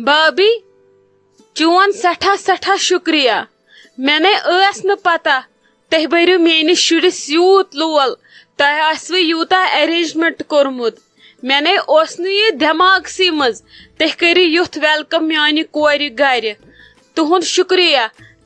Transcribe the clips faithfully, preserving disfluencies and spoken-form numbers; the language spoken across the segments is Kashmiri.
بابی، چون سٮ۪ٹھاہ سٮ۪ٹھاہ شُکریہ۔ مےٚ نے ٲس نہٕ پتہ تُہۍ بٔرِو میٲنِس شُرِس یوٗت لول، تۄہہِ آسِوٕ یوٗتاہ arrangement کوٚرمُت۔ مےٚ نے اوس نہٕ یہِ دٮ۪ماغسٕے منٛز تُہۍ کٔرِو یُتھ welcome میانہِ کورِ گرِ۔ تُہُنٛد شُکریہ،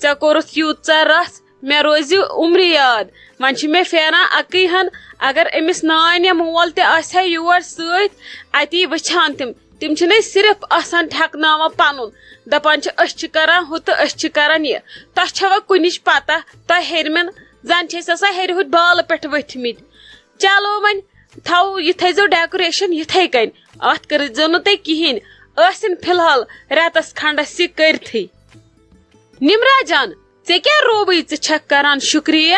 ژےٚ کوٚرُتھ یوٗت ژاہ رژھ، مےٚ روزِ عمرِ یاد۔ وۄنۍ چھِ مےٚ پھیران اَکٕے ہن، اگر أمِس نانۍ یا مول تہِ آسہِ ہا یور سۭتۍ، اَتی وٕچھِ ہن تِم۔ تِم چھِنَے صرف آسان ٹھٮ۪کناوان پَنُن، دَپان چھِ، "أسۍ چھِ کَران ہُہ تہٕ أسۍ چھِ کَران یہِ۔" تۄہہِ چھَوا کُنِچ پَتہ؟ تۄہہِ ہیٚرمٮ۪ن زَن چھِ أسۍ آسان ہیٚرِ ہُتہِ بالہٕ پٮ۪ٹھ ؤتھمٕتۍ۔ چلو وۄنۍ تھاوو، یہِ تھٲیزیو decoration یِتھَے کٔنۍ، اَتھ کٔرۍزیو نہٕ تُہۍ کِہیٖنۍ، ٲسِن فی الحال رٮ۪تَس کھنٛڈَس یہِ کٔرۍتھٕے۔ نِمرا جان، ژےٚ کیٛاہ روبٕے ژٕ چھَکھ کَران شُکریہ؟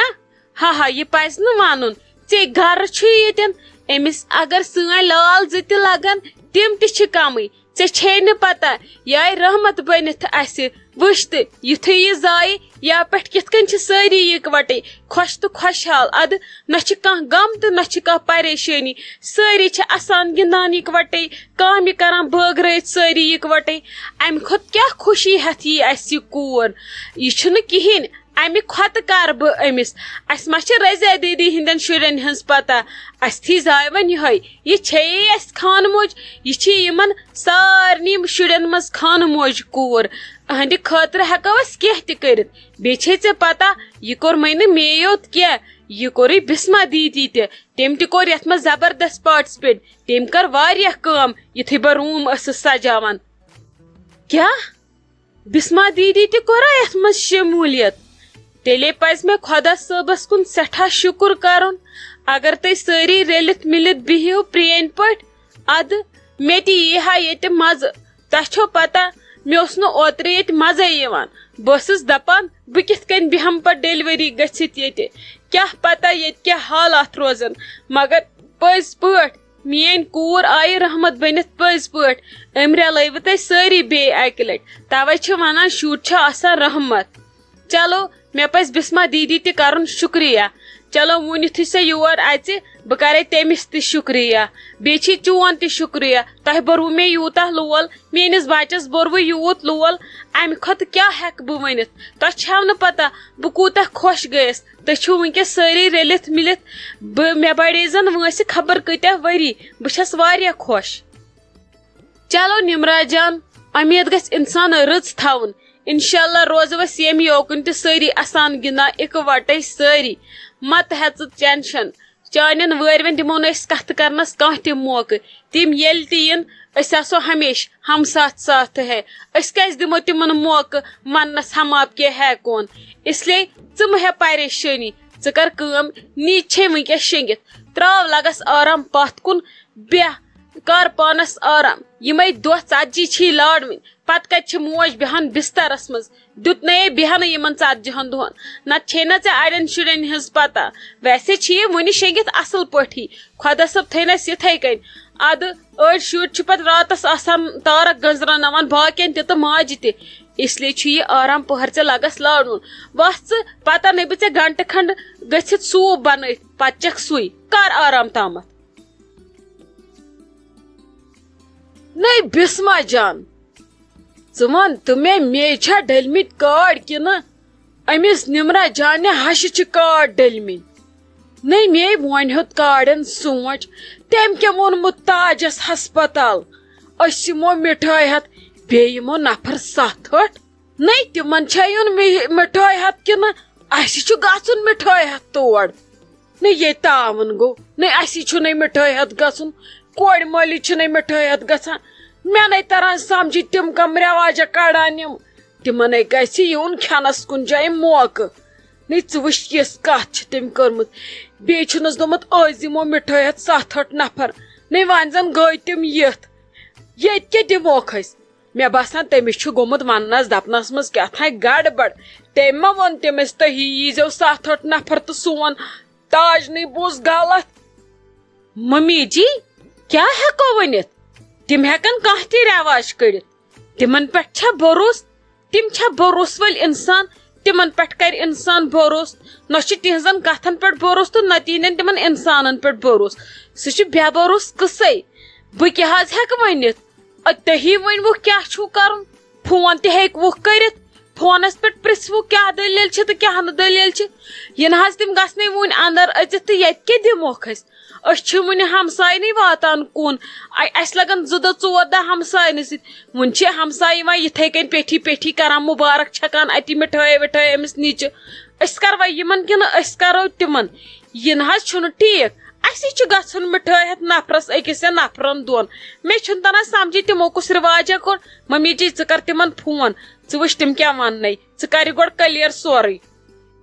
ہا ہا، یہِ پَزِ نہٕ وَنُن۔ ژےٚ گَرٕ چھُے ییٚتٮ۪ن، أمِس اگر سٲنۍ لال زٕ تہِ لَگَن، تِم تہِ چھِ کَمٕے۔ ژےٚ چھے نہٕ پَتہ، یہِ آیہِ رحمت بٔنِتھ اَسہِ۔ وٕچھ تہٕ، یُتھُے یہِ زایہِ، یا پٮ۪ٹھ کِتھ کٔنۍ چھِ سٲری یِکوَٹَے خۄش تہٕ خۄشحال۔ اَدٕ نہ چھِ کانٛہہ غم تہٕ نہ چھِ کانٛہہ پریشٲنی۔ سٲری چھِ اَسان گِنٛدان یِکوَٹَے، کامہِ کَران بٲگرٲیِتھ سٲری یِکوَٹَے۔ اَمہِ کھۄتہٕ کیٛاہ خوشی ہٮ۪تھ یی اَسہِ یہِ کوٗر؟ یہِ چھُنہٕ کِہیٖنۍ۔ اَمہِ کھۄتہٕ کَرٕ بہٕ أمِس؟ اَسہِ ما چھِ رضیہ دیدی ہِنٛدٮ۪ن شُرٮ۪ن ہٕنٛز پَتہ؟ اَسہِ تھی زاے وۄنۍ یِہوٚے۔ یہِ چھے اَسہِ خانہٕ موج، یہِ چھِ یِمَن سارنٕے شُرٮ۪ن منٛز خانہٕ موج کوٗر۔ أہنٛدِ خٲطرٕ ہٮ۪کو أسۍ کینٛہہ تہِ کٔرِتھ۔ بیٚیہِ چھے ژےٚ پَتہ، یہِ کوٚرمَے نہٕ مے یوت کینٛہہ، یہِ کوٚرُے بِسما دیدی تہِ۔ تٔمۍ تہِ کوٚر یَتھ منٛز زبردست participate۔ تٔمۍ کٔر واریاہ کٲم، یُتھُے بہٕ room ٲسٕس سجاوان۔ کیٛاہ؟ بسما دیدی تہِ کوٚرا یتھ منٛز شمولیت؟ تیٚلے پزِ مےٚ خۄدا صٲبس کُن سٮ۪ٹھاہ شُکُر کرُن۔ اگر تُہۍ سٲری رٔلِتھ مِلِتھ بِہِو پرٛٲنۍ پٲٹھۍ، ادٕ مےٚ تہِ یی ہا ییٚتہِ مزٕ۔ تۄہہِ چھو پتہ، مےٚ اوس نہٕ اوترٕ ییٚتہِ مزے یِوان۔ بہٕ ٲسٕس دپان، بہٕ کِتھ کٔنۍ بیٚہمہٕ پتہٕ delivery گٔژھِتھ ییٚتہِ؟ کیٛاہ پتہ ییٚتہِ کیٛاہ حالات روزن، مگر پٔزۍ پٲٹھۍ میٲنۍ کوٗر آیہِ رحمت بٔنِتھ پٔزۍ پٲٹھۍ۔ أمۍ رلٲوٕ تۄہہِ سٲری بیٚیہِ اکہِ لٹہِ۔ توے چھِ ونان، شُرۍ چھِ آسان رحمت۔ چلو، مےٚ پزِ بسما دیدی تہِ کرُن شُکریہ۔ چلو، وُنہِ یُتھُے سۄ یور اژِ، بہٕ کرے تٔمِس تہِ شُکریہ۔ بیٚیہِ چھِ چون تہِ شُکریہ۔ تۄہہِ بوٚروٕ مےٚ یوٗتاہ لول، میٲنِس بچس بوٚروٕ یوٗت لول، امہِ کھۄتہٕ کیٛاہ ہٮ۪کہٕ بہٕ ؤنِتھ؟ تۄہہِ چھو نہٕ پتہ، بہٕ کوٗتاہ خۄش گٔیس۔ تُہۍ چھِو وٕنکیٚس سٲری رٔلِتھ مِلِتھ۔ بہٕ، مےٚ بڑے زن وٲنٛسہِ خبر کۭتیاہ ؤری۔ بہٕ چھَس واریاہ خۄش۔ چلو نمرا جان، امید گژھِ انسان رٕژ تھاوُن۔ انشاءاللہ روزو أسۍ ییٚمہِ یوکُن تہِ سٲری اسان گِنٛدان اِکوٹے سٲری۔ مت ہےٚ ژٕ tension۔ چانٮ۪ن وٲرۍوٮ۪ن دِمو نہٕ أسۍ کتھ کرنس کانٛہہ تہِ موقعہٕ۔ تِم ییٚلہِ تہِ یِن، أسۍ آسو ہمیشہِ ہم ساتھ ساتھ ہے۔ أسۍ کیٛازِ دِمو تِمن موقعہٕ وننس ہم آپ کے ہے کون؟ اس لیے ژٕ مہ ہےٚ پریشٲنی، ژٕ کر کٲم، نیٖج چھے وٕنکیٚس شیٚنگِتھ، تراو لگس آرام پتھ کُن، بیٚہہ کر پانس آرام۔ یِمے دۄہ ژتجی چھی لارنوٕنۍ، پتہٕ کتہِ چھِ موج بیٚہان بسترس منٛز؟ دیُت نے بیٚہنہٕ یِمن ژتجی ہن دۄہن۔ نتہٕ چھے نہ ژےٚ اڑٮ۪ن شُرٮ۪ن ہٕنٛز پتہ۔ ویسے چھِ یہِ وُنہِ شیٚنگِتھ اصل پٲٹھی۔ خۄدا صٲب تھٲینس یِتھے کٔنۍ۔ ادٕ أڑۍ شُرۍ چھِ پتہٕ راتس آسان تارک گنٛزراوناوان باقین تہِ تہٕ ماجہِ تہِ۔ اس لیے چھُ یہِ آرام پہر ژےٚ لگس لارُن۔ وۄتھ ژٕ، پتہ نے بہٕ ژےٚ گنٹہٕ کھنڈ گٔژھِتھ soup بنٲیِتھ، پتہٕ چکھ سُے۔ کر آرام تامتھ۔ نٔے بسما جان، ژٕ وَن تہٕ مےٚ، مے چھا ڈٔلمٕتۍ کارڈ کِنہٕ أمِس نِمرا جانہِ ہَشہِ چھِ کارڈ ڈٔلمٕتۍ؟ نٔے مے وۄنۍ ہیوٚت کارڈن سونٛچ، تٔمۍ کیٛاہ ووٚنمُت تاجس ہسپتال؟ أسۍ یِمو مِٹھٲے ہٮ۪تھ، بیٚیہِ یِمو نفر ستھ ٲٹھ۔ نٔے تِمن چھا یُن مِ-، مِٹھٲے ہٮ۪تھ کِنہٕ اَسہِ چھُ گژھُن مِٹھٲے ہٮ۪تھ تور؟ نٔے ییٚتہِ تعاوُن گوٚو، نٔے اَسی چھُنَے مِٹھٲے ہٮ۪تھ گژھُن، کورِ مٲلِس چھُنَے مِٹھٲے ہٮ۪تھ گژھان۔ مےٚ نَے تَران سَمجھی تِم کَم رٮ۪واجہ کَڑان یِم۔ تِمَنَے گژھِ یُن کھٮ۪نَس کُنہِ جایہِ موقعہٕ۔ نٔے ژٕ وٕچھ یِژھ کَتھ چھِ تٔمۍ کٔرمٕژ۔ بیٚیہِ چھُنَس دوٚپمُت أسۍ دِمو مِٹھٲے ہٮ۪تھ سَتھ ٲٹھ نفر۔ نٔے وۄنۍ زَن گٔے تِم یِتھ۔ ییٚتہِ کیٛاہ دِموکھ أسۍ؟ مےٚ باسان، تٔمِس چھُ گوٚمُت وننس دپنس منٛز کیٛاہ تام گڑبڑ۔ تٔمۍ ما ووٚن تٔمِس، "تُہی ییٖزیو ستھ ٲٹھ نفر تہٕ سون تاج نٕے بوٗز غلط؟" ممی جی، کیٛاہ ہٮ۪کو ؤنِتھ؟ تِم ہٮ۪کن کانٛہہ تہِ رٮ۪واج کٔڑِتھ۔ تِمن پٮ۪ٹھ چھا بھروسہٕ؟ تِم چھا بھروسہٕ وٲلۍ انسان؟ تِمن پٮ۪ٹھ کرِ انسان بھروسہٕ؟ نہ چھُ تِہنٛزن کتھن پٮ۪ٹھ بھروسہٕ تہٕ نہ تِہنٛدٮ۪ن تِمن انسانن پٮ۪ٹھ بھروسہٕ۔ سُہ چھُ بے بھروسہٕ قٕصے۔ بہٕ کیٛاہ حظ ہٮ۪کہٕ ؤنِتھ؟ اَدٕ تُہی ؤنۍوُکھ کیٛاہ چھُو کَرُن؟ فون تہِ ہیٚکوُکھ کٔرِتھ، فونَس پٮ۪ٹھ پرٛژھوُکھ کیٛاہ دٔلیٖل چھِ تہٕ کیٛاہ نہٕ دٔلیٖل چھِ۔ یِنہٕ حظ تِم گژھنَے وُنہِ اَندَر أژِتھ تہٕ ییٚتہِ کیٛاہ دِموکھ أسۍ؟ أسۍ چھِ وُنہِ ہمساینٕے واتان کُن۔ اَ-، اَسہِ لَگَن زٕ دۄہ ژور دۄہ ہمساینہٕ سۭتۍ۔ وُنہِ چھِ ہمساے یِوان یِتھَے کٔنۍ پیٚٹھی پیٚٹھی کَران، مُبارک چھَکان اَتی مِٹھٲے وِٹھٲے أمِس نِچہِ۔ أسۍ کَروا یِمَن کِنہٕ أسۍ کَرو تِمَن؟ یہِ نہٕ حظ چھُنہٕ ٹھیٖک۔ اَسہِ چھُ گژھُن مِٹھٲے ہٮ۪تھ نفرَس أکِس یا نفرَن دۄن۔ مےٚ چھُنہٕ تَران سَمجھی تِمو کُس رِواجہ کوٚر۔ مٔمی جی، ژٕ کَر تِمَن فون، ژٕ وٕچھ تِم کیٛاہ وَننَے، ژٕ کَر یہِ گۄڈٕ clear سورُے۔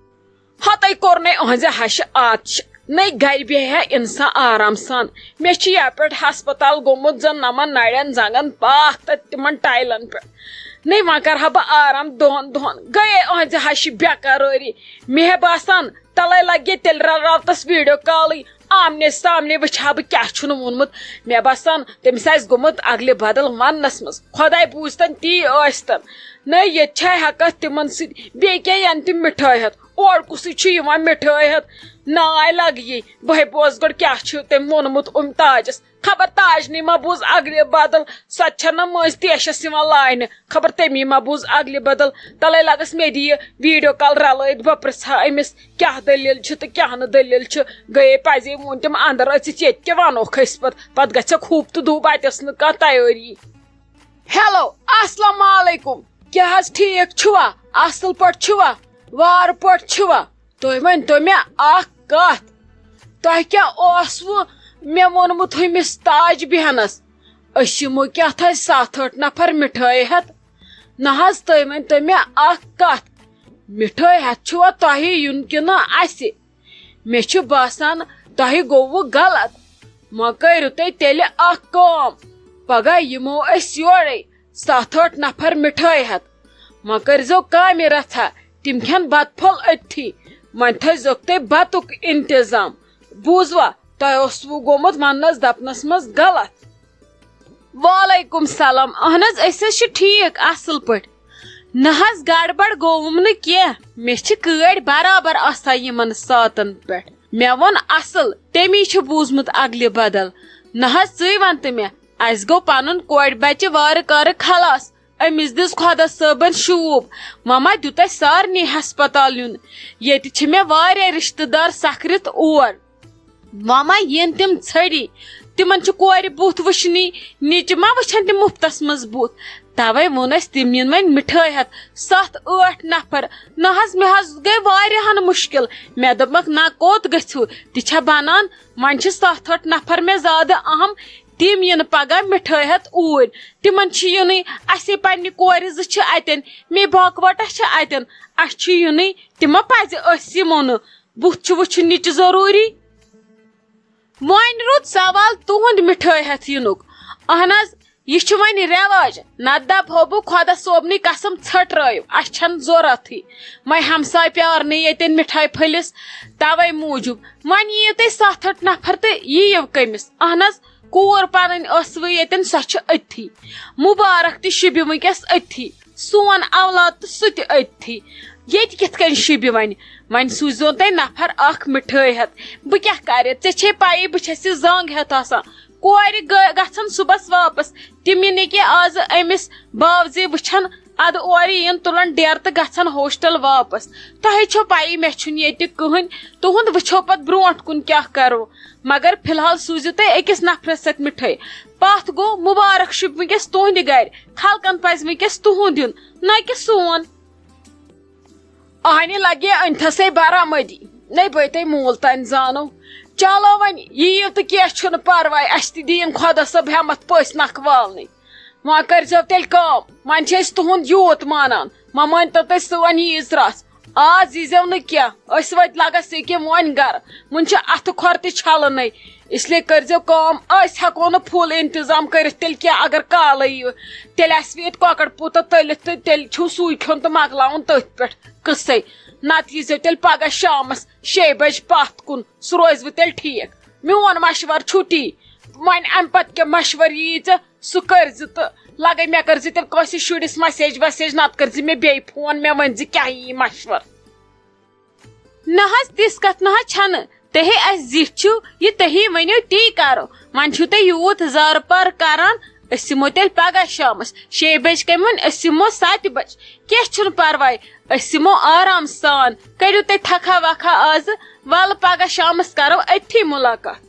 ہتَے کوٚر نے أہنٛزِ ہشہِ آتشہِ، نے گرِ بیہہِ ہا انسان آرام سان۔ مےٚ چھُ یپٲرۍ ہسپتال گوٚمُت زن نمن نرٮ۪ن زنگن پاکھ تہٕ تِمن ٹایلن پٮ۪ٹھ۔ نے وۄنۍ کرٕ ہا بہٕ آرام دۄن دۄہن۔ گٔیے أہنٛزِ ہشہِ بے قرٲری۔ مےٚ باسان تلے لگہِ تیٚلہِ رل راوتس video callٕے۔ آمنے سامنے وٕچھِ ہا بہٕ کیٛاہ چھُنہٕ ووٚنمُت۔ مےٚ باسان تٔمِس آسہِ گوٚمُت اگلہِ بدل وننس منٛز۔ خۄداے بوٗزتن تی ٲسۍتن۔ نے ییٚتہِ چھے ہٮ۪کتھ تِمن سۭتۍ۔ بیٚیہِ کیٛاہ ینہٕ تِم مِٹھٲے ہٮ۪تھ؟ اورٕ کُسٕے چھُ یِوان مِٹھٲے ہٮ۪تھ؟ ناے لگہِ یی۔ بہٕ ہے بوزٕ گۄڈٕ کیٛاہ چھُ تٔمۍ ووٚنمُت اُمہِ تاجس۔ خبر تاجنٕے ما بوٗز اگلہِ بدل، سۄ تہِ چھےٚ نہ مٔنٛزۍ تیشس یِوان لاینہٕ۔ خبر تٔمی ما بوٗز اگلہِ بدل۔ تلے لگس مےٚ دِیہِ video call رلٲیِتھ، بہٕ پرژھٕ ہا أمِس کیٛاہ دٔلیٖل چھِ تہٕ کیٛاہ نہٕ دٔلیٖل چھِ۔ گٔیے پزے ووٚن تٔمۍ اندر أژِتھ ییٚتہِ کیٛاہ ونوکھ أسۍ پتہٕ؟ پتہٕ گژھٮ۪کھ ہوٗپ تہٕ دوٗپ، اتٮ۪س نہٕ کانٛہہ تیٲری۔ ہیلو، السلام علیکم۔ کیٛاہ حظ ٹھیٖک چھُوا؟ اصل پٲٹھۍ چھُوا؟ وارٕ پٲٹھۍ چھُوا؟ تُہۍ ؤنۍ تو مےٚ اکھ کتھ، تۄہہِ کیٛاہ اوسوٕ مےٚ ووٚنمُت ہُمِس تاج بیہنس؟ أسۍ یِمو کیٛاہ تھایہِ ستھ ٲٹھ نفر مِٹھٲے ہٮ۪تھ۔ نہ حظ، تُہۍ ؤنۍ تو مےٚ اکھ کتھ، مِٹھٲے ہٮ۪تھ چھُوا تۄہہِ یُن کِنہٕ اسہِ؟ مےٚ چھُ باسان تۄہہِ گوٚوٕ غلط۔ وۄنۍ کٔرِو تُہۍ تیٚلہِ اکھ کٲم، پگاہ یِمو أسۍ یورے ستھ ٲٹھ نفر مِٹھٲے ہٮ۪تھ۔ وۄنۍ کٔرۍزیو کامہِ رژھا، تِم کھٮ۪ن بتہٕ پھوٚل أتھی۔ وۄنۍ تھٲیزیوکھ تُہۍ بتُک انتظام۔ بوٗزوا، تۄہہِ اوسوٕ گوٚمُت وننس دپنس منٛز غلط۔ وعلیکم سلام۔ اہن حظ، أسۍ حظ چھِ ٹھیٖک، اصل پٲٹھۍ۔ نہ حظ، گڑبڑ گوٚوُم نہٕ کینٛہہ۔ مےٚ چھِ کٲڑۍ برابر آسان یِمن ساتن پٮ۪ٹھ۔ مےٚ ووٚن اصل، تٔمی چھُ بوٗزمُت اگلہِ بدل۔ نہ حظ، ژٕے وَن تہٕ مےٚ، اَسہِ گوٚو پنُن کورِ بچہِ وارٕ کارٕ خلاص۔ أمِس دِژ خۄدا صٲبن شوٗب۔ وۄنۍ ما دیُت اَسہِ سارنٕے ہسپتال یُن؟ ییٚتہِ چھِ مےٚ واریاہ رشتہٕ دار سکھرِتھ اور۔ وۄنۍ ما یِن تِم ژھٔری؟ تِمن چھُ کورِ بُتھ وٕچھنٕے، نِچہِ ما وٕچھن تِم مُفتس منٛز بُتھ؟ توے ووٚن اَسہِ تِم یِن وۄنۍ مِٹھٲے ہٮ۪تھ، ستھ ٲٹھ نفر۔ نہ حظ، مےٚ حظ گٔے واریاہن مُشکِل۔ مےٚ دوٚپمکھ، نہ کوٚت گٔژھِو؟ تہِ چھا بنان؟ وۄنۍ چھِ ستھ ٲٹھ نفر مےٚ زیادٕ اہم، تِم یِن پگاہ مِٹھٲے ہٮ۪تھ اوٗرۍ۔ تِمن چھُ یُنٕے، اَسے پننہِ کورِ زٕ چھِ اتٮ۪ن، مے باکوٹا چھِ اتٮ۪ن، اَسہِ چھُ یُنٕے۔ تہِ ما پزِ أسۍ یِمو نہٕ؟ بُتھ چھُ وٕچھُن نِچہِ ضروٗری۔ وۄنۍ روٗد سوال تُہُنٛد مِٹھٲے ہٮ۪تھ یِنُک۔ اہن حظ، یہِ چھُ وۄنۍ رٮ۪واج۔ نتہٕ دپہو بہٕ خۄدا صٲبنٕے قسم، ژھٔٹرٲیِو، اَسہِ چھَنہٕ ضروٗرتھٕے۔ وۄنۍ ہمساے پیارنٕے ییٚتٮ۪ن مِٹھٲے پھٔلِس، توے موٗجوٗب۔ وۄنۍ یِیِو تُہۍ ستھ ٲٹھ نفر تہٕ یِیِو کٔمِس؟ اہن حظ، کوٗر پنٕنۍ ٲسوٕ ییٚتٮ۪ن، سۄ چھِ أتھی۔ مُبارک تہِ شِبہِ وٕنکیٚس أتھی۔ سون اولاد تہٕ سُہ تہِ أتھی۔ ییٚتہِ کِتھ کٔنۍ شِبہِ وۄنۍ؟ وۄنۍ سوٗزیو تُہۍ نفر اکھ مِٹھٲے ہٮ۪تھ۔ بہٕ کیٛاہ کرٕ؟ ژےٚ چھے پَیی بہٕ چھَس یہِ زنٛگ ہٮ۪تھ آسان۔ کورِ گٔ-، گژھن صُبحس واپس۔ تِم یِنہٕ کہِ آز أمِس باوزِ وٕچھن، اَدٕ اورٕ یِن تُلن ڈیرٕ تہٕ گژھن ہوسٹل واپس۔ تۄہے چھو پَیی مےٚ چھُنہٕ ییٚتہِ کٕہٕنۍ۔ تُہُنٛد وٕچھو پتہٕ برونٛٹھ کُن کیٛاہ کرو۔ مگر فی الحال سوٗزِو تُہۍ أکِس نفرس سۭتۍ مِٹھٲے۔ پتھ گوٚو مُبارک شُبہِ وٕنکیٚس تُہنٛدِ گرِ۔ خلقن پزِ وٕنکیٚس تُہُنٛد یُن، نہ کہِ سون۔ اہنہِ لگے أنتھسے برآمدی، نے بٲتے مول تانۍ زانو۔ چلو وۄنۍ یِیِو تہٕ کینٛہہ چھُنہٕ پرواے، اسہِ تہِ دِیِن خۄدا صٲب ہٮ۪متھ پٔژھۍ نکھٕ والنٕے۔ وۄنۍ کٔرۍزیو تیٚلہِ کٲم، وۄنۍ چھِ أسۍ تُہُنٛد یوٗت مانان، وۄنۍ مٲنۍتو تُہۍ سٲنۍ ییٖژ رژھ۔ آز ییٖزیو نہٕ کینٛہہ، أسۍ وٲتۍ لگس ییٚکیٛاہ وۄنۍ گرٕ، وُنہِ چھِ اتھٕ کھۄر تہِ چھلنٕے۔ اس لیے کٔرۍزیو کٲم، أسۍ ہٮ۪کو نہٕ full انتظام کٔرِتھ تیٚلہِ کینٛہہ۔ اگر کالے یِیِو، تیٚلہِ آسہِ ییٚتہِ کۄکر پوٗتہ تٔلِتھ تہٕ تیٚلہِ چھُو سُے کھیوٚن تہٕ مۄکلاوُن تٔتھۍ پٮ۪ٹھ قصے۔ نتہٕ ییٖزیو تیٚلہِ پگاہ شامس شیٚیہِ بجہِ پتھ کُن، سُہ روزِ وۄنۍ تیٚلہِ ٹھیٖک۔ میون مشورٕ چھُ تی۔ وۄنۍ امہِ پتہٕ کیٛاہ مشورٕ یی ژےٚ، سُہ کٔرۍ زِ تہٕ لگے مےٚ کٔرۍ زِ تیٚلہِ کٲنٛسہِ شُرِس message ویسیج، نتہٕ کٔرۍ زِ مےٚ بیٚیہِ فون، مےٚ ؤنۍ زِ کیٛاہ یی مشورٕ۔ نہ حظ، تِژھ کتھ نہ حظ چھنہٕ۔ تُہۍ اسہِ زِٹھۍ چھِو، یہِ تُہی ؤنِو، تی کرو۔ وۄنۍ چھِو تُہۍ یوٗت زارٕ پار کران، أسۍ یِمو تیٚلہِ پگاہ شامس شیٚیہِ بجہِ کمہِ وۄنۍ، أسۍ یِمو ستہِ بجہِ۔ کینٛہہ چھُنہٕ پرواے، أسۍ یِمو آرام سان۔ کٔرِو تُہۍ تھکھا وکھا آزٕ، ولہٕ پگاہ شامس کرو أتھی ملاقات۔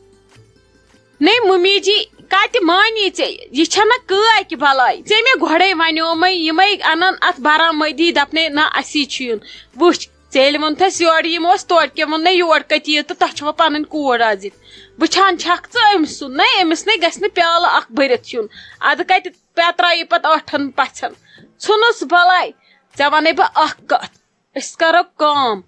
نے ممی جی، کتہِ مانی ژےٚ؟ یہِ چھَنہ کٲکۍ بلاے؟ ژےٚ مےٚ گۄڈے ونیومے، یِمے انن اتھ برآمدی، دپنے نہ اسی چھُ یُن۔ وٕچھ، ژےٚ ییٚلہِ ووٚنتھس یورٕ یِمو أسۍ، تورٕ کیٛاہ ووٚن نے یورٕ کتہِ یِیو تہٕ تۄہہِ چھوا پنٕنۍ کوٗر آز یِتھ؟ وٕچھان چھکھ ژٕ أمۍ سُنٛد؟ نے، أمِس نے گژھِ نہٕ پیالہٕ اکھ بٔرِتھ یُن۔ ادٕ کتہِ پیترایہِ پتہٕ ٲٹھن پژھن؟ ژھُنُس بلاے۔ ژےٚ ونے بہٕ اکھ کتھ، أسۍ کرو کٲم،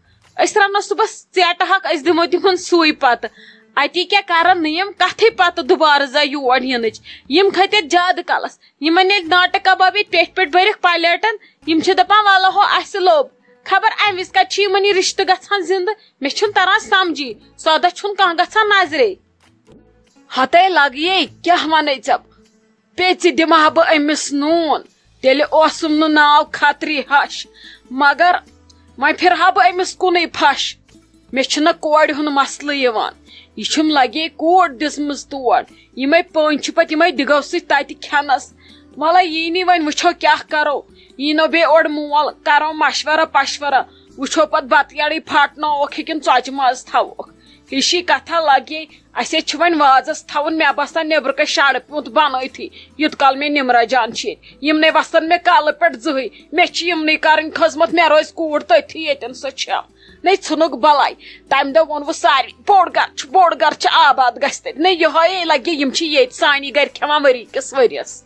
أسۍ رنو صُبحس ژیٹہٕ ہاکھ، أسۍ دِمو تِمن سُے پتہٕ۔ اتی کیٛاہ کرن نہٕ یِم کتھٕے پتہٕ دُبارٕ زا یور یِنٕچ۔ یِم کھٔتۍ ییٚتہِ زیادٕ کلس، یِمن ییٚلہِ ناٹہٕ کباب ییٚتہِ پیٹھۍ پیٹھۍ بٔرِکھ پلیٹن، یِم چھِ دپان ولہٕ ہو اسہِ لوٚب۔ خبر امہِ وِزِ کتہِ چھُ یِمن یہِ رشتہٕ گژھان زندٕ؟ مےٚ چھُنہٕ تران سمجھی، سودا چھُنہٕ کانٛہہ گژھان نظرے۔ ہتے لگیے، کیٛاہ ونے ژےٚ؟ پیٚژِ دِمہٕ ہا بہٕ أمِس نوٗن، تیٚلہِ اوسُم نہٕ ناو خطری ہش، مگر وۄنۍ پھِرٕ ہا بہٕ أمِس کُنُے پھش۔ مےٚ چھُنہٕ کورِ ہُنٛد مسلہٕ یِوان، یہِ چھُم لگے کوٗر دِژمٕژ تور، یِمے پٔنٛزۍ چھِ پتہٕ یِمے دِگو سۭتۍ تتہِ کھٮ۪نس۔ وَلہٕ یی نی، وۄنۍ وٕچھو کیٛاہ کرو، یی نو بیٚیہِ اورٕ مول، کرو مشورہ پشورہ، وٕچھو پتہٕ بتہٕ یڑٕے پھٹناووکھ کِنہٕ ژۄچہِ منٛز تھاووکھ۔ ہِشی کتھا لگے، اسہِ ہے چھُ وۄنۍ وازس تھاوُن، مےٚ باسان، نیبرٕ کَنۍ شڈٕ پیوٗنت بنٲیتھٕے، یوٗت کال مےٚ نمرہ جان چھِ ییٚتہِ۔ یِم نے وسن مےٚ کلہٕ پٮ۪ٹھ زٕہٕے، مےٚ چھِ یِمنٕے کرٕنۍ خدمت، مےٚ روزِ کوٗر تٔتھی ییٚتٮ۪ن، سۄ چھےٚ۔ نے ژھٕنُکھ بلاے، تمہِ دۄہ ووٚن وۄنۍ ساروی، بوٚڑ گرٕ چھُ، بوٚڑ گرٕ چھُ آباد گژھِ تتہِ۔ نے یِہوے لگہِ، یِم چھِ ییٚتہِ سانی گرِ کھٮ۪وان ؤری کِس ؤرِیس۔